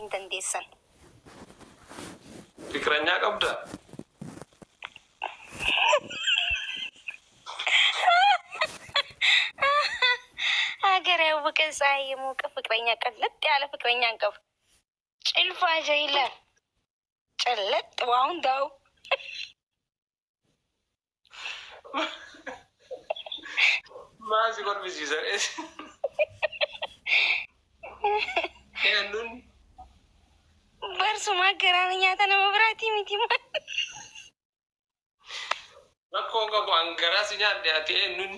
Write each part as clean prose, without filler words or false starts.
Hin dandeessan. Fiqiranyaa qabdaa? ሀገር ያወቀ ፀሐይ የሞቀ ፍቅረኛ ቀለጥ ያለ ፍቅረኛ እንቀቡ ጭልፋ ጀይለ ጨለጥ ዋሁን ዳው Maal si kolfisiisa? Eenyuun? Barsumaa garaan nyaata nama biraatii miti maal. Rakkoo qabu an garaa si nyaadhe ati eenyuun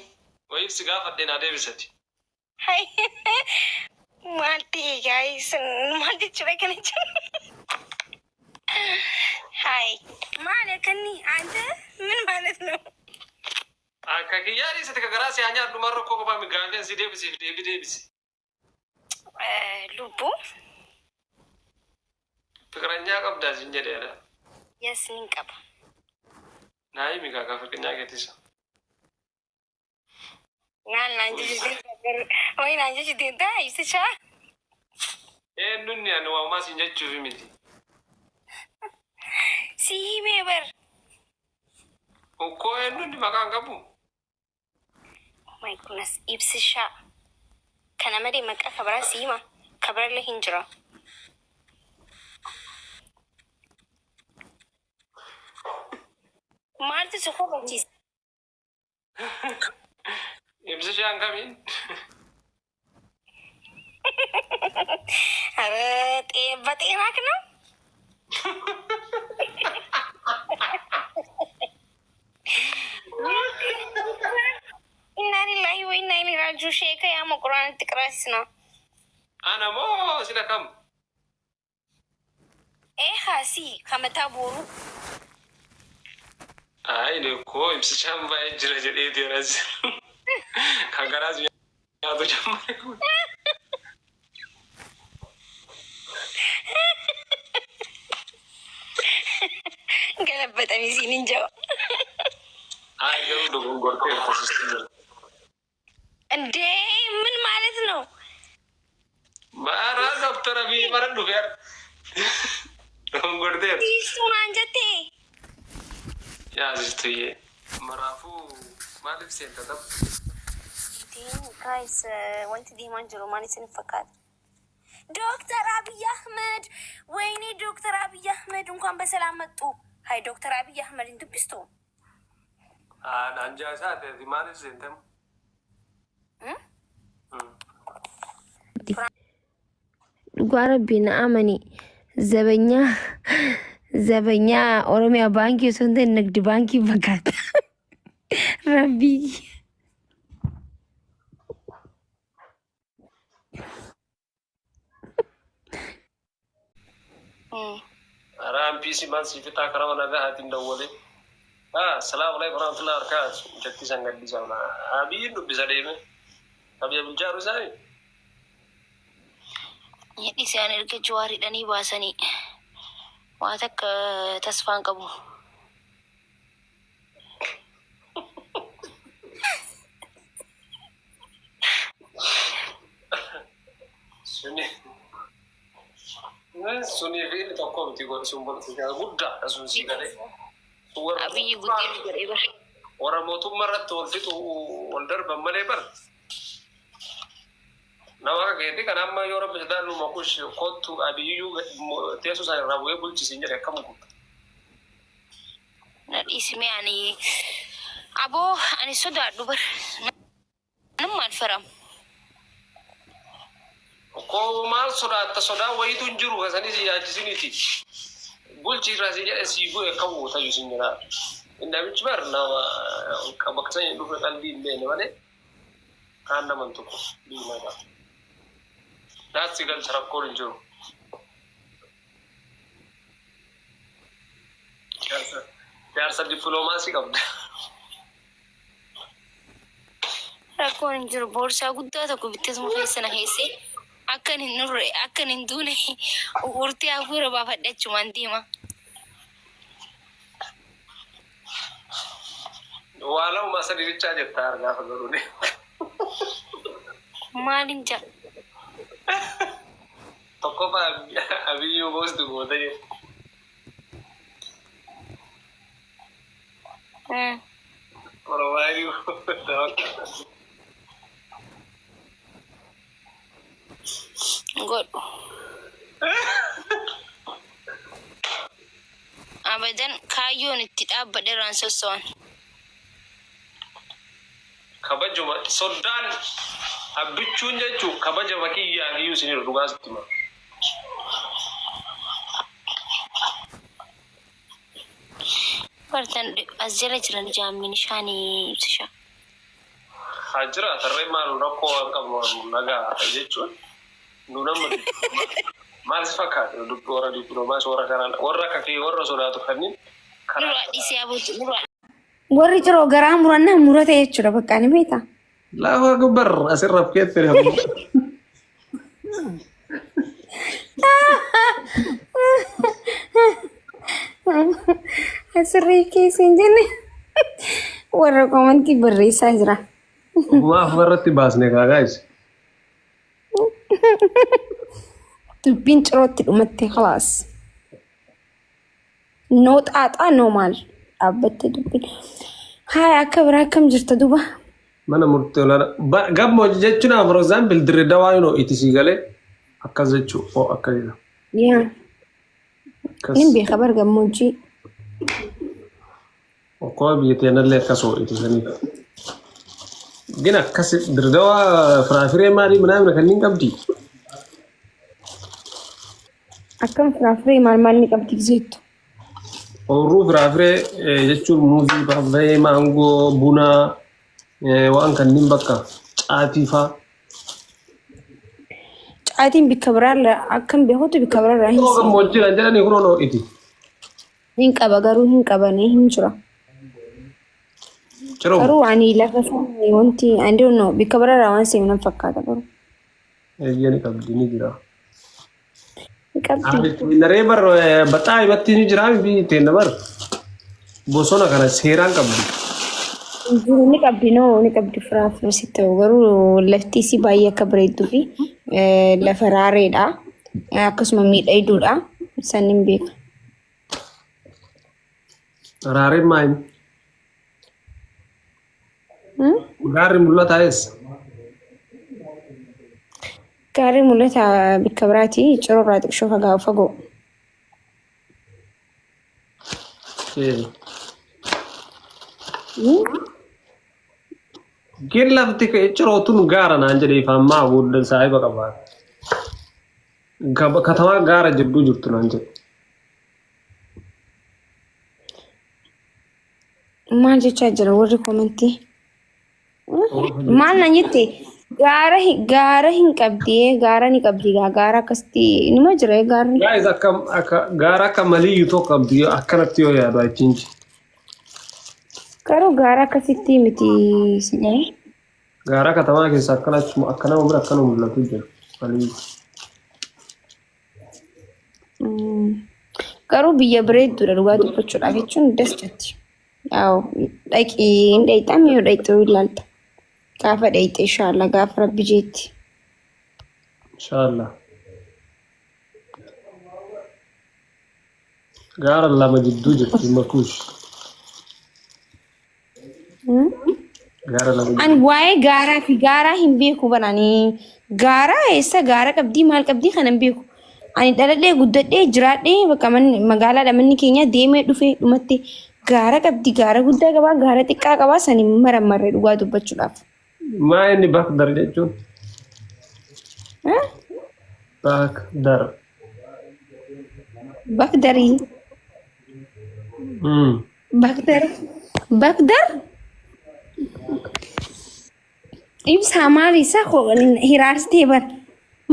wayiif si gaafadhe naa deebisati. Maal ta'e gaayis maal jechuudha kana jechuun. ሀይ ማለት ከኒ አንተ ምን ማለት ነው? Akka kiyyaa dhiisate ka garaa si haa nyaadhu maal rakkoo qabaa mi gaafeen si deebisiif deebi deebisi. Lubbuu. Fiqiranyaa qabdaa siin jedheera. Yes nin qaba. Naa himi kaa kaa fiqiranyaa keetisa. Maal naan jechu ወይ naan jechu deemtaa ibsishaa. Eenyunni ani waamaa siin jechuufi miti. Si himee bar. Ukkoo eenyunni maqaan qabu? Oh my goodness ibsishaa. Kana malee maqaa kabaraa si hima. Kabarallee hin jira. Maaltu si kofalchiise? Ibsishaan kamiin? ኧረ በጤናክ ነው። ኢና ሊላሂ ወኢና ኢለይሂ ራጂዑን ሼከ ያማ ቁርአን ትቅራስ ነው። Ana moo sila kam? Ee si kamataa boru Ayi ne koo ibsishaan baay'ee jira jedheeti anas. Kan garaas nyaatu jammare kun. ገለበጠሚ ሲን እንጀባ Ayi garuu dogongortee jirta. እንዴ ምን ማለት ነው? Bara Dooktar Abiy bara dhufe dogongorteerta. Sistuun anjate Yaa sistuyyee maraafuu maaliif seenta tapha? ጋይስ wanti deemaa jiru maal isin fakkaata? ዶክተር አብይ አህመድ ወይኔ ዶክተር አብይ አህመድ እንኳን በሰላም መጡ። ሀይ ዶክተር አብይ አህመድ እንድብስቶ Anjaa isaa ta'e maaliif seentamu? Dhugaa rabbii na amani zabanyaa zabanyaa Oromiyaa baankii osoo hin ta'in nagdi baankii fakkaata. Rabbii. Araan piisi maal si fixaa karaa nagaa haatiin dawwalee. Salaamu alaikum warahmatullahi wabarakatuh. Mucattii san gadhiisaa Abiyyiin dubbisa deeme. Abiyya bulchaaru isaanii. Hidhi isaan erga Jawaar hidhanii baasanii waa takka tasfaan qabu. Suni sunii fi inni tokko miti godhe sun politikaa guddaadha sun sii galee. Sun warra Abiyyi guddee nu godhee bara. warra mootummaa irratti wal fixu wal darban malee bar. Nama akka keetii kan amma yoo rabbi sodaa numa kush kottu Abiyyuu teessoo isaa irraa bu'ee bulchisiin jedhe akkam guuta. Na dhiisimee ani aboo ani sodaadhu bar. Namummaan faram. Koo maal sodaatta sodaa wayitu hin jiru kasanii si yaachisiniiti. Bulchi irraa si jedhe sii bu'e akkam goota iyyuu sin jedhaa. Namichi bar nama bakka sana dhufe qalbii hin beekne malee kaan naman tokko diinaa qaba. Naas si galcha rakkoon hin jiru. Jaarsa dippiloomaasii qabda. Rakkoon hin jiru boorsaa guddaa tokko bitteesuma keessa na keessee akkan hin nurre akkan hin duune urtee hafuura baafadhe achumaan deema. Waa lama sadii bichaa jetta gaafa garuu. Maalin jaa? Tokkoffaa Abiyyuu boostu goota jedhu. Profaayilii Godhu. Abadan kaayyoon itti dhaabbadhe irraan sosso'an. Kabajuma soddaan abbichuun jechuun kabajama kiyyaa kiyyuu isin dhugaa sitti hima. Bartan as jala jiran jaammin shaanii ibsisha. Haa jiraatan ree, maal rakkoo waan qabnu nagaa jechuun nu nama maal si fakkaata? Dubbii warra dippiloomaasii, warra kanaan, warra akka kee warra sodaatu kanneen karaa Nurraa dhiisee abuutu nurraa. Warri ciroo garaa murannaa murate jechuudha, bakka ni beektaa. Allahu akbar, asirra keetti. Asirrii keessa hin jenne, warra koomantii barreessaa jira. Ofumaa irratti baasne kaa gaayis. Dubbiin cirootti dhumatte, khalaas. No xaaxaa, no maal dhaabbatte dubbiin. Haaya, akka biraa akkam jirta duba? Mana murtii olaanaa gammoojji jechuun, for example, Dirree Dawaa yoo itti sii galee akkas jechuu oo akka jedha. Yaa. Akkas. Nin beeka bar gammoojjii. Okkoo biyya teenallee akkas hoo itti sanii. Gin akkas Dirree Dawaa firaafiree maalii minaamin kanneen qabdi. Akkam, firaafiree maal maal ni qabdi jettu? Ooyiruu firaafiree jechuun muuzii, paappaayee, maangoo, buna, waan kanneen bakka caatii fa'aa. Caatiin bikka biraarraa akkam beekutu bikka biraarraa hin Yeroo seenu. gammoojjii kan jedhanii kunoo iti. Hin qaba, garuu hin qabanii hin jira. Ciroo. Garuu ani lafa sana wanti I don't know, bikka biraarraa waan seenu nan fakkaata garuu. Eeyyee, ni qabdi, ni jira. Ni qabdi. Naree bar baxaa himatti ni jira, biyyi teenna bar bosona kana seeraan qabdi. Jiru, ni qabdi, no, ni qabdi firaafira si ta'u, garuu lafti isii baay'ee akka bareedduu fi lafa raareedha. Akkasuma miidhagduudha. San hin beeka. Raareen maayini? Gaarri mul'ataa eessa? Gaarri mul'ata bikka biraati, ciroorraa xiqqishoo fagaa fagoo. Gin lafti cirootun gaara naan jedhee ifaan maa booddeen saahiba qabaa. Katamaa gaara jidduu jirtu naan jedhe. Maal jechaa jira warri koomentii? Maal naan jette? Gaara hin qabdi, gaara ni qabdi, gaara akkasitti nima jira gaarri. Guys, akka akka gaara akka maliyyu tokko qabdi akkanatti yoo yaadu achiin. Garuu gaara akkasitti miti sidhee. Gaara katamaa keessa akkana akka nama bira akkana mul'atu jira. Maliyyu. Garuu biyya bareedduudha dhugaa dubbachuudhaaf, jechuun das jetti. Yaa'u dhaqii hin dhayxaa yoo dhayxuu ilaalta. Gaafa dhayxe inshallah, gaafa rabbi jeetti. Inshallah. Gaara lama jidduu jirti makuush. Gaara lama Ani waa'ee gaaraa fi gaaraa hin beeku banani. Gaaraa eessa gaara qabdii, maal qabdii kana hin beeku. Ani dhaladhee guddadhee jiraadhee bakka manni magaalaadha manni keenya, deemee dhufee dhumatti gaara qabdi, gaara guddaa qabaa, gaara xiqqaa qabaa sani marammarre dhugaa dubbachuudhaaf. Maa inni Bakdar jechuun? Bakdar. Bakdarii. Bakdar. Bakdar. Ibsaa, maal isa hiraarsitee bar.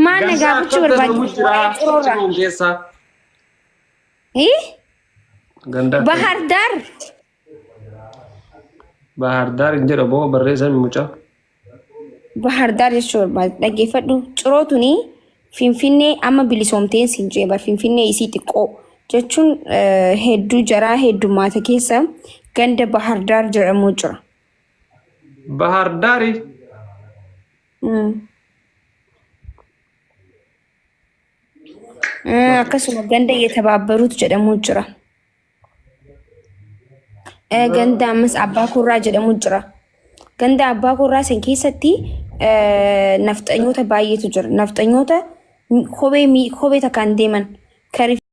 Maal na gaafachuu barbaadde? Waa'ee ciroorraa. Ciroon keessaa. Eh? Ganda. Bahar Dar. Bahar Daar hin jedhu boo barreessan mucaa. Bahar Daar jechuu barbaade, dhaggeeffadhu. Ciroo tuni Finfinnee amma bilisoomteen siin jee bar, Finfinnee isii xiqqoo jechuun hedduu jaraa heddummaata keessa ganda Bahar Daar jedhamu jira. Bahar Daari. Akkasuma ganda Yetabaabaruut jedhamu jira. Ganda ammas Abbaa Korraa jedhamu jira. Ganda Abbaa Korraa san keessatti nafxanyoota baay'eetu jira. Nafxanyoota kophee kophee takkaan deeman.